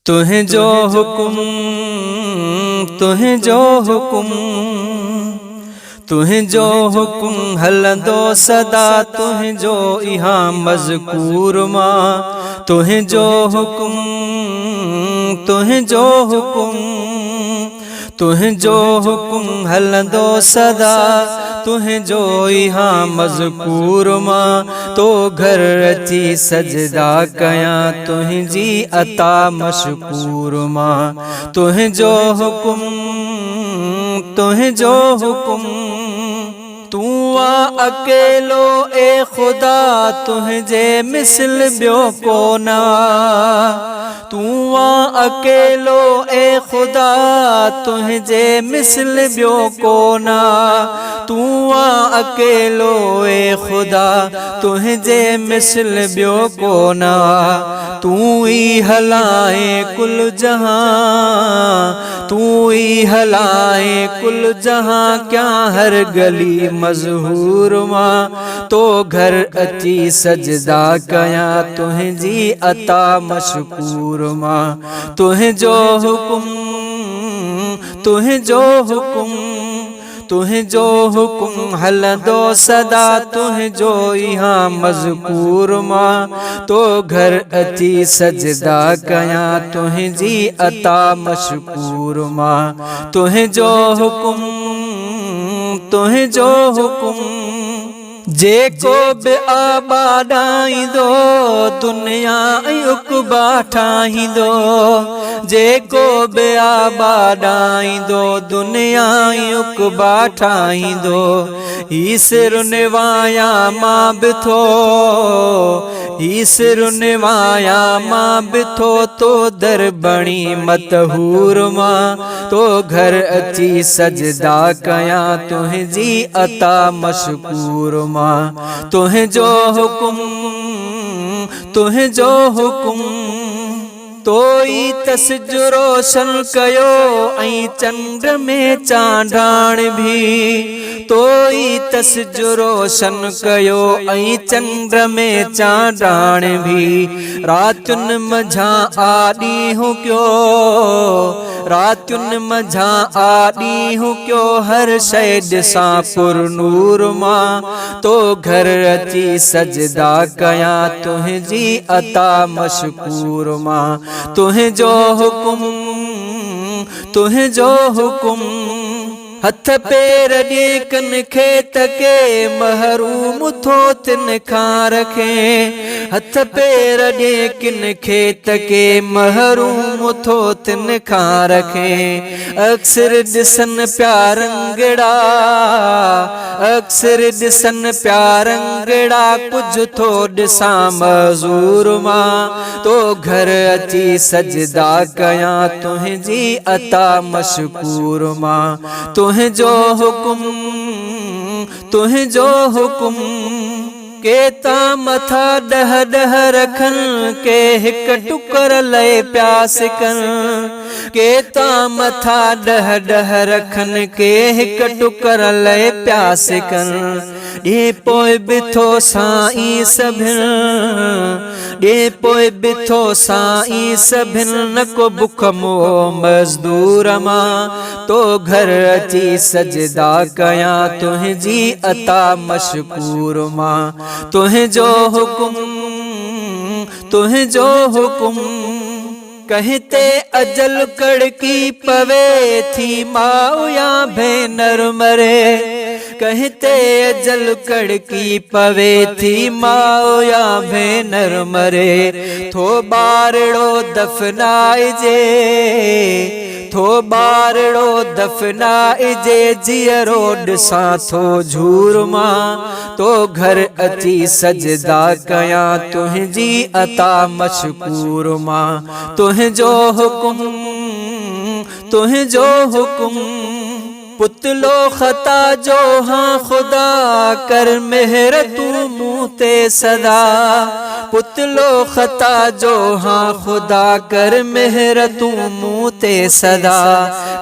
تنهنجو حڪم تنهنجو حڪم تنهنجو حڪم هلندو سدا تنهنجو اها مذڪور مان تنهنجو حڪم تنهنجو حڪم تنهنجو حڪم هلندو سدا تنهنجو اها مذڪور مان تو گهر اچي سجدا ڪيان تنهنجي عطا مشڪور مان تنهنجو حڪم تنهنجو حڪم تون آ اڪيلو اي خدا تنهنجي مثل ٻيو ڪو نه آ تون آ اڪيلو اي خدا تنهنجي مثل ٻيو ڪو نه آ تون آ اڪيلو اي خدا تنهنجي مثل ٻيو ڪو نه آ تون ئي هلائين ڪل جهان تون ئي هلائين ڪل جهان ڪيان هر گلي مظهور مان تو گهر اچي سجدا ڪيان تنهنجي عطا مشڪور مان تنهنجو حڪم تنهنجو حڪم تنهنجو حڪم هلندو سدا تنهنجو اها مذڪور مان تو گهر اچي سجدا ڪيان تنهنجي عطا مشڪور مان تنهنجو حڪم تنهنجو حڪم جيڪو به آباڏائيندو دنيا ۽ عقبا ٺاهيندو جيڪو به آباڏائيندو دنيا ۽ عقبا ٺاهيندو هي سر نوايان مان به ٿو هي سر نوايان مان به ٿو تو در بڻي متهور مان تو گهر اچي سجدا ڪيان تنهنجي عطا مشڪور مان تنهنجو حڪم تنهنجو حڪم تو ئي ته سج روشن ڪيو ۽ چنڊ ۾ چانڊاڻ ڀي تو ئي ته سج روشن ڪيو ۽ چنڊ ۾ چانڊاڻ ڀي راتين منجهان آ ڏينهن ڪيو راتين منجهان آ ڏينهن ڪيو هر شيء ڏسان پر نور مان تو گهر اچي سجدا ڪيان تنهنجي عطا مشڪور مان تنهنجو حڪم تنهنجو حڪم هٿ پير ڏي ڪن کي تڪي محروم ٿو تن کان رکي هٿ پير ڏي ڪن کي تڪي محروم ٿو تن کان رکي اڪثر ڏسن پيا رنگڙا اڪثر ڏسن پيا رنگڙا ڪجهه ٿو ڏسان معذور مان تو گهر اچي سجدا ڪيان تنهنجي عطا مشڪور مان تنهنجو حڪم تنهنجو حڪم ڪي تان مٿا ڏهه ڏهه رکن ڪي هڪ ٽڪر لئي پيا سڪن ڪي تان مٿا ڏهه ڏهه رکن ڪي هڪ ٽڪر لئي پيا سڪن ڏي پوء به ٿو سائين سڀن ڏي پوء به ٿو سائين سڀن نه ڪو بک مئو مزدور مان تو گهر اچي سجدا ڪيان تنهنجي عطا مشڪور مان تنهنجو حڪم تنهنجو حڪم ڪنهن تي اجل ڪڙڪي پوي ٿي ماء يا ڀينر مري ڪنهن تي اجل ڪڙڪي پوي ٿي ماء يا ڀينر مري ٿو ٻارڙو دفنائجي ٿو ٻارڙو دفنائجي جيئرو ڏسان ٿو جھور مان تو گهر اچي سجدا ڪيان تنهنجي عطا مشڪور مان تنهنجو حڪم تنهنجو حڪم پتلو خطا جو هان خدا ڪر مهر تون مون تي سدا پتلو خطا جو هان خدا ڪر مهر تون مون تي سدا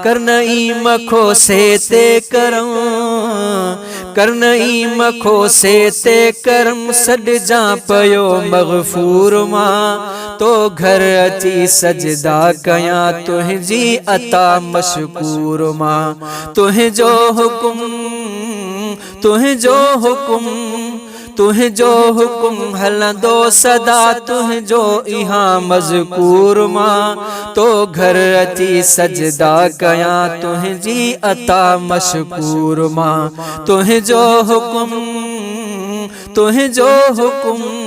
ڪر نعيم کوسي تي ڪرم. ڪر نعيم کوسي تي ڪرم سڏجان پيو مغفور مان تو گهر اچي سجدا ڪيان تنهنجي عطا مشڪور مان تنهنجو حڪم تنهنجو حڪم تنهنجو حڪم هلندو سدا تنهنجو اها مذڪور مان تو گهر اچي سجدا ڪيان تنهنجي عطا مشڪور مان تنهنجو حڪم تنهنجو حڪم.